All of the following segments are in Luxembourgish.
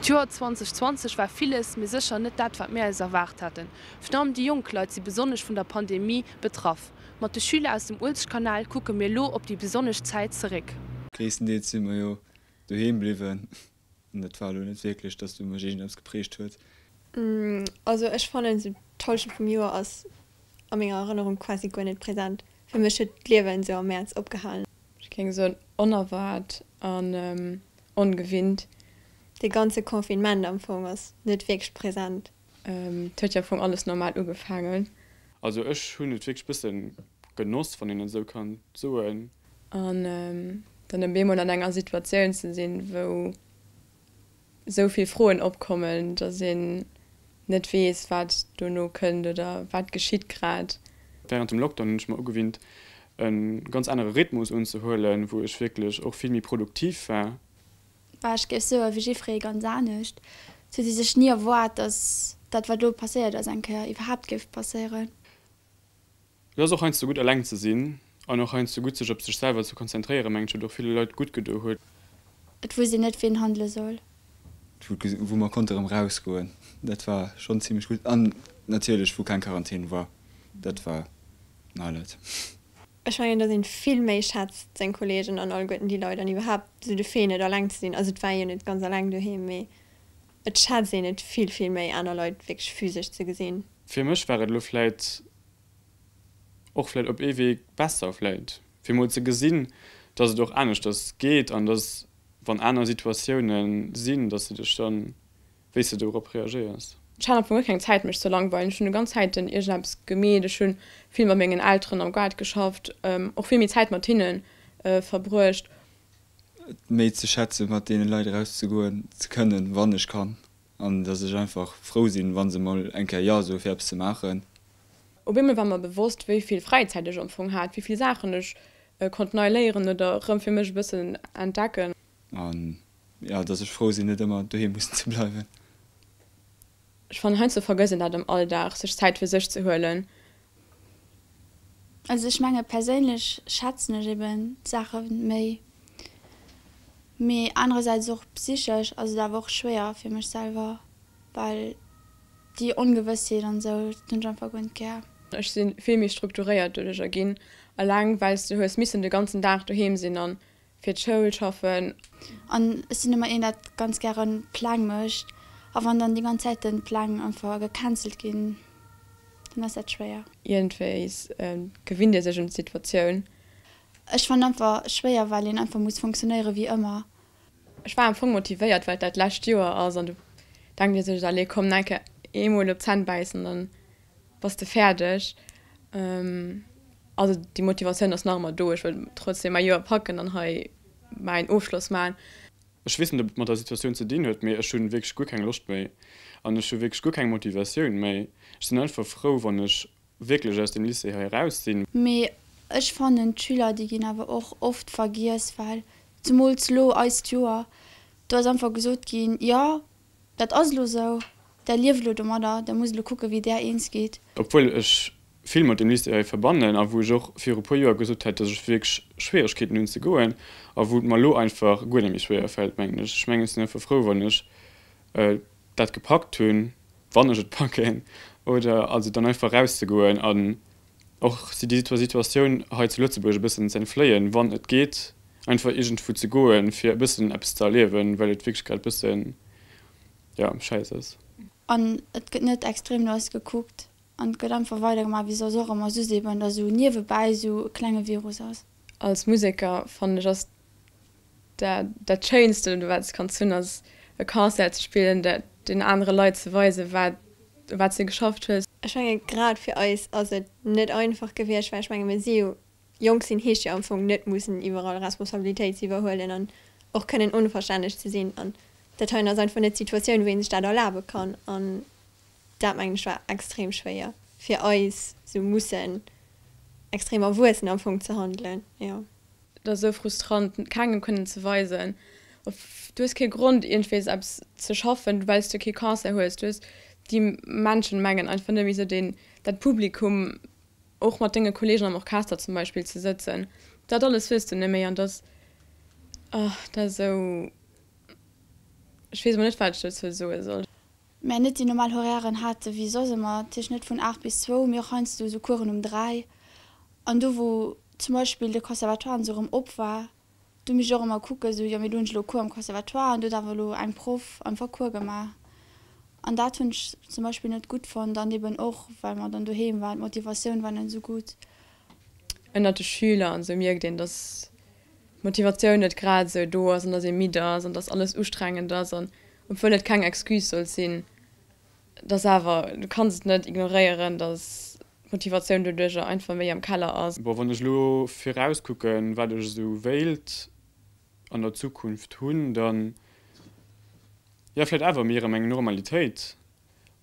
D'Joer 2020 war villes, mee sécher net dat, wat mir eis erwaart haten. Virun allem déi jonk Leit si besonnesch vun der Pandemie betraff. Mat de Schüler aus dem Uelzechtkanal kucke mir elo op déi besonnesch Zäit zeréck. Gréisstendeels si mer jo doheem bliwwen an et war elo net wierklech, dass do mech iergendeppes geprägt huet. Also ech fannen sou d'Hallschent vum Joer ass a menger Erënnerung quasi guer net präsent. Fir mech huet d'Liewen sou am Mäerz opgehalen. Ech géing soen onerwaart an ongewinnt. Dee ganze Confinement am Fong ass net wierklech präsent. Et huet jo am Fong alles normal ugefaangen. Also ech hunn et wierklech bëssen genoss, wann een et esou kann soen. An dann op eemol an enger Situatioun ze sinn, wou esou vill Froen opkommen, datt een net weess, wat dono kënnt oder wat geschitt grad. Während dem Lockdown hunn ech mer ugewinnt e ganz anere Rhythmus unzehuelen, wou ech wierklech och vill méi produktiv war. Bah, ech géif soen, wéi jiffree ganz anescht. Et huet ee sech ni erwaart, datt dat, wat elo passéiert ass, eng Kéier iwwerhaapt géif passéieren. Et ass och heiansdo gutt eleng ze sinn an och heiansdo gutt sech op sech selwer ze konzentréieren, mengen ech, wat och ville Leit gutt gedo huet. Et wusst een net, wéi een handele soll. Wou mer konnte erëm rausgoen, dat war schonn zimlech gutt. An natierlech, wou keng Quarantän war, dat war en Highlight. Ech mengen, datt een vill méi schätzt seng Kollegen an alleguerten déi Leit an iwwerhaapt esou de Fait net alleng ze sinn. Also et war ee jo net ganz alleng doheem, mee et schätzt een et vill, vill méi aner Leit wierklech physesch ze gesinn. Fir mech war et elo vläit och vläit op ee Wee besser vläit, fir mol ze gesinn, datt et och aneschters geet an datt wann aner Situatioune sinn, datt s de dech dann wéi s de dorop reagéiers. Ech hat am Fong guer keng Zäit mech ze langweilen. Ech hunn déi ganz Zäiten iergendeppes gemeet. Ech hu vill mat mengen Elteren am Gaart geschafft, och vill méi Zäit mat hinne verbruecht. Et méi ze schätzen mat deene Leit erauszegoen ze kënnen, wann ech kann, an dass ech einfach frou sinn, wa se mol eng Kéier Jo soe fir eppes ze maachen. Op eemol war mer bewosst, wéi vill Fräizäit ech am Fong hat, wéi vill Saachen ech konnt nei léieren oder erëm fir mech e bëssen entdecken. An jo, dass ech frou sinn, net ëmmer doheem mussen ze bleiwen. Ech fannen, heiansdo vergësst een dat am Alldag, sech Zäit fir sech ze huelen. Also ech menge perséinlech schätzen ech eben d'Saache méi, mee anerersäits och psychesch ass et awer och schwéier fir mech selwer, well déi Ongewëssheet an esou, dat hunn ech einfach guer net gär. Ech si vill méi strukturéiert doduercher ginn, eleng well s du hues missen de ganzen Dag doheem sinn an fir d'Schoul schaffen. An ech sinn ëmmer een, dat ganz gären Pläng mécht. A wann dann déi ganz Zäit den Pläng einfach gecancelt ginn, dann ass dat schwéier. Iergendwéis gewinnt ee sech un d'Situatioun. Ech fannen einfach schwéier, well een einfach muss funktionéieren wéi ëmmer. Ech war am Fong motivéiert, well et dat lescht Joer ass an du denkt ee sech, allez komm, nach eng Kéier eemol op d'Zänn bäissen, dann bass de fäerdeg. Also déi Motivatioun ass nach ëmmer do, ech wëll trotzdem mäi Joer packen an hei mäin Ofschloss maachen. Ech weess net, ob et mat der Situatioun ze dinn huet, mee ech hu wierklech guer keng Loscht méi an ech hu wierklech guer keng Motivatioun méi. Ech sinn einfach frou, wann ech wierklech aus dem Lycée hei eraus sinn. Mee ech fannen d'Schüler déi ginn awer och oft vergiess, well zemools lo eist Joer, do ass einfach gesot ginn, jo Dat ass elo esou, Der lieft elo domadder, Der musst elo kucken, wéi Der eens gitt. Obwuel ech vill mat dem Lycée hei verbannen a wou ech och viru puer Joer gesot hätt, dass ech wierklech Schwieregkeeten hunn ze goen a wou et mer elo einfach guer net méi schwéier fält, mengen ech. Ech mengen, ech sinn einfach frou, wann ech dat gepackt hunn, wann ech et packen, oder also dann einfach erauszegoen an och déi Situatioun hei zu Lëtzebuerg e bëssen ze entfléien, wann et geet, einfach iergendwou ze goen, fir e bëssen eppes ze erliewen, well et wierklech grad e bëssen, jo, schäiss ass. An et gëtt net extrem no eis gekuckt an et gëtt einfach weidergemaach wéi soss och ëmmer, just eben, datt esou niewebäi esou e klenge Virus ass. Als Museker fannen ech ass dat dat Schéinsten wat s kanns hunn ass e Concert ze spillen, dat den anere Leit ze weisen wat u wat s de geschafft hues. Ech menge grad fir eis ass et net einfach gewiescht, well ech menge mir si jo jonk sinn heescht jo am Fong net mussen iwwerall Responsabilitéit ze iwwerhuelen an och kënnen onverstänneg ze sinn an dat heien ass einfach net d'Situatioun wou ee sech dat erlabe kann an dat mengen ech war extrem schwéier fir eis sou mussen extrem erwuessen am Fong ze handelen, jo. Et ass esou frustrant, kengem kënnen ze weisen, du hues kee Grond iergendwees eppes ze schaffen, well s du kee Concert hues. Du hues, déi Menschen mengen einfach net méi esou deen, dat Publikum, och mat denge Kollegen am Orchester zum Beispill ze sëtzen, dat alles hues du net méi an dat ass, oh, dat ass esou. Ech weess emol net, wat ech dozou soe soll. Mär net déi normal Horairen hate wéi soss ëmmer, dat heescht net vun 8 bis zwou, mee och heiansdo esou Coursen um 3. An do wou zum Beispill de Conservatoire an esou erëm op war, do misst ech och ëmmer kucken, esou jo mee do hunn ech elo Cours am Conservatoire an do huet awer elo eng Proff einfach Cours gemaach. An dat hunn ech zum Beispill net gutt fonnt an eben och well mer dann doheem waren, d'Motivatioun war net esou gutt. Ënnert de Schüler an esou mierkt een, dass d'Motivatioun net grad esou do ass an dass ee midd ass an dass alles ustrengend ass an obwuel et keng Excuse sollt sinn, dass awer, du kanns et net ignoréieren, dass d'Motivatioun doduercher einfach méi am Keller ass. Bon, wann ech elo virauskucken, wat ech esou wéilt an der Zukunft hunn, dann, jo, vläicht awer méi erëm eng Normalitéit.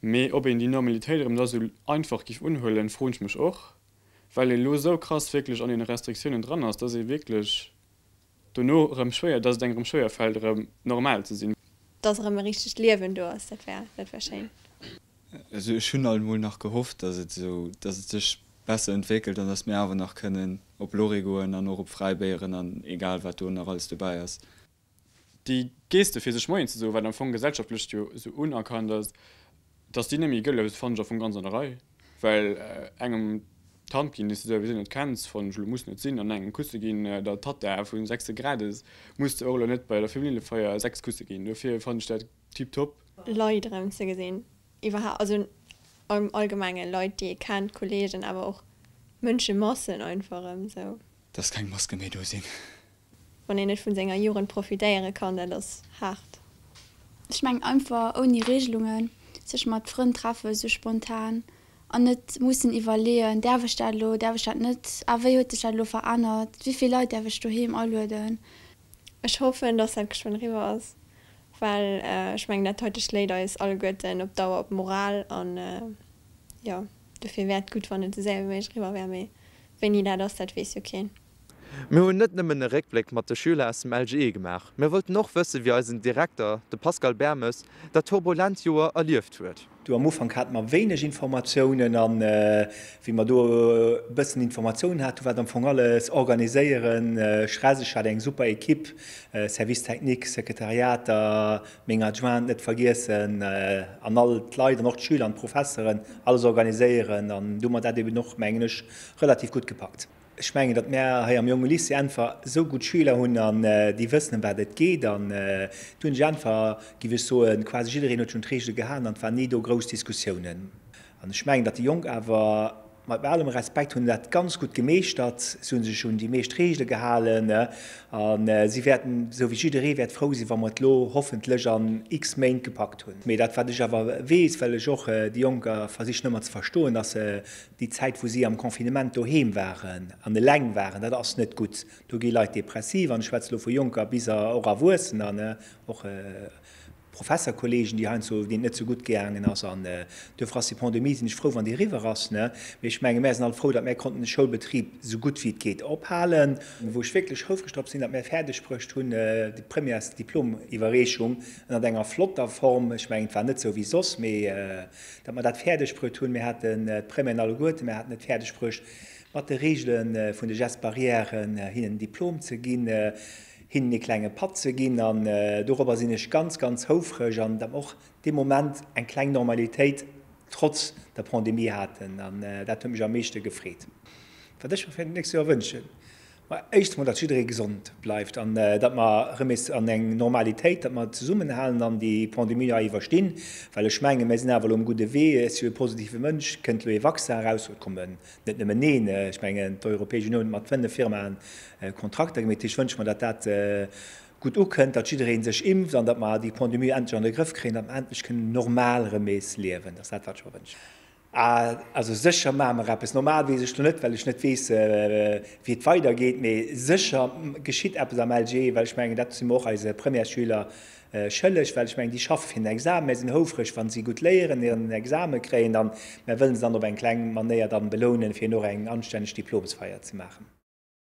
Mee ob een déi Normalitéit erëm da sou einfach giff unhuelen, froen ech mech och, well een elo esou krass wierklech an deene Restriktiounen dran ass, dass ee wierklech dono erëm schwéier, dass et engem erëm schwéier fält erëm normal ze sinn. Dass erëm e richtegt Liewen do ass, dat wär, dat wär schéin. Also ech hunn alt mol nach gehofft, dass et esou, dass et sech besser entwéckelt an dass mir awer nach kënnen op Lorry goen an och op Fräibéieren an egal wat do nach alles dobäi ass. Déi Geste fir sech Moien ze soen, wat am Fong gesellschaftlech jo esou unerkannt ass, dass déi net méi gëlle, fannen ech am Fong ganz an der Rei, well engem d'Hand ginn, déi s de souwisou net kenns, fannen ech elo muss net sinn, an engem Kusse ginn, der Tatta vu sechste Grades, muss de och elo net bei der Familljefeier 6 Kusse ginn. Dofir fannen ech dat tiptop. Leit erëm ze gesinn, iwwerhaapt, also am Allgemenge Leit, déi ee kennt, Kollegen, awer och Mënschemassen einfach erëm esou. Dass keng Maske méi do sinn. Wann een net vun senger Jugend profitéiere kann, dat ass haart. Ech mengen einfach ouni Regelungen, sech mat Frënn treffen esou spontan an net mussen iwwerleeën, däerf ech dat elo, däerf ech dat net, ah wéi huet sech dat elo verännert, wéi vill Leit däerf ech doheem alueden. Ech hoffen, dass dat geschwënn eriwwer ass, well ech mengen dat heite schléit eis alleguerten op Dauer op d'Moral an jo, dofir wär et gutt wann et esou séier wéi méiglech eriwwer wär, mee wéini dat ass, dat weess jo keen. Mir hunn net nëmmen e Réckbléck mat de Schüler aus dem LGE gemaach, mir wollten och wësse wéi eisen Direkter, de Pascal Bermes, dat turbulent Joer erlieft huet. Do am Ufank hate mer wéineg Informatiounen an wéi mer do e bëssen Informatiounen haten, war et am Fong alles organiséieren stresseg. Ech hat eng super Equipe, Service technique, Sekretariater, meng Adjointe net vergiessen an all d'Leit an och d'Schüler an d'Professeren, alles organiséieren an du hu mer dat eben och, mengen ech, relativ gutt gepackt. Ech mengen, datt mär hei am Jonge Lycée einfach esou gutt Schüler hunn an déi wëssen, ëm wat et geet. An do hunn ech einfach, géif ech soen, quasi jiddereen huet sech un d'Reegele gehalen an et waren ni do grouss Diskussiounen. An ech mengen, datt déi Jonk awer, mat allem Respekt, hunn dat ganz gutt gemeeschtert. Si hu sech un déi meescht Reegele gehalen a si wäerten, esou wéi jidderee wäert frou sinn, wa mer et elo hoffentlech an x Méint gepackt hunn. Mee dat, wat ech awer weess, well ech och déi Jonk versichen ëmmer ze verstoen, datt se Déi Zäit, wou si am Confinement doheem waren an eleng waren, dat ass net gutt. Do gi Leit depressiv, an ech schwätze elo vu Jonker bis och Erwuessener, ne, och Professerkolleegen, déi heiansdo, deenen et net sou gutt gaangen ass. An duerfir ass déi Pandemie, sinn ech frou, wann déi eriwwer ass, ne. Mee ech menge mär sinn all frou, datt mär konnten de Schoulbetrib sou gutt wéi et geet ophalen. Wou ech wierklech houfreg drop sinn, datt mär fäerdeg bruecht hunn, déi Premièresdiplomiwwerreechung ënnert enger flotter Form, ech mengen, et war net sou wéi soss, mee Datt mer dat fäerdeg bruet hunn, mir haten d'Premièren alleguerten, mir haten et fäerdeg bruecht, mat de Regele vun de Gestes barrières hinnen en Diplom ze ginn, hinnen ee klenge Patt ze ginn. An dorobber sinn ech ganz, ganz houfreg. An datt mer och dee Moment eng kleng Normalitéit trotz der Pandemie haten. An dat huet mech am meeschte gefreet. Wat ech mer fir d'nächst Joer wënschen? Ma éischt emol, datt jidderee gesond bleift an datt mer erëm nees an eng Normalitéit, datt mer zesummenhalen an déi Pandemie hei iwwerstinn. Well ech mengen, mir sinn awer elo um gudde Wee. Ech si jo e positive Mënsch. Et kënnt elo ee Vaccin eraus, et kommen net nëmmen een, ech mengen d'Europäesch Unioun huet mat 5 Firmaen Kontrakter gemeet. Ech wënsche mer, datt dat gutt ukënnt, datt jidderee sech impft an datt mer déi Pandemie endlech an de Grëff kréien, datt mer endlech kënnen normal erëm nees liewen. Dat ass dat, wat ech mer wënschen. Ah, also sécher maache mer eppes. Normal weess ech lo net, well ech net weess, wéi et weidergeet, mee sécher geschitt eppes am LG, well ech mengen, dat si mer och eise Premièresschüler schëlleg, well ech mengen, déi schaffe fir den Examen. Mär sinn houfreg, wa si gutt léieren, hiren Exame kréien an mär wëllen se dann op eng kleng Manéier dann belounen, fir hinnen och eng anstänneg Diplomsfeier ze maachen.